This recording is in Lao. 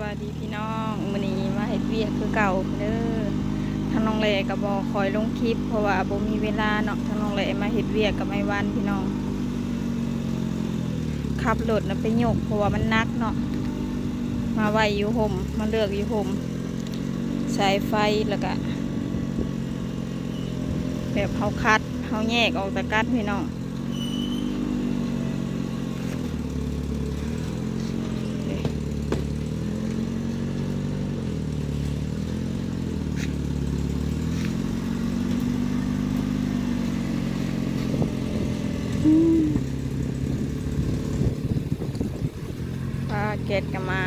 ສະບາຍດີພີ່ນ້ອງ ມື້ນີ້ມາເຮັດວຽກຄືເກົ່າເດີ. ທາງນ້ອງແຫຼກໍບໍ່ຄ່ອຍລົງຄລິບ ເພາະວ່າບໍ່ມີເວລາເນາະ. ທາງນ້ອງແຫຼມາເຮັດວຽກກັບອ້າຍວັນພີ່ນ້ອງ ຂັບລົດນະໄປຍົກ ເພາະວ່າມັນໜັກເນາະ. ມາໄວ້ຢູ່ຮົ່ມ ມາເລືອກຢູ່ຮົ່ມ ສາຍໄຟ ແລ້ວກະແບບເຮົາຄັດ ເຮົາແຍກອອກຈາກກັນພີ່ນ້ອງ. ປາແກັດກໍມາ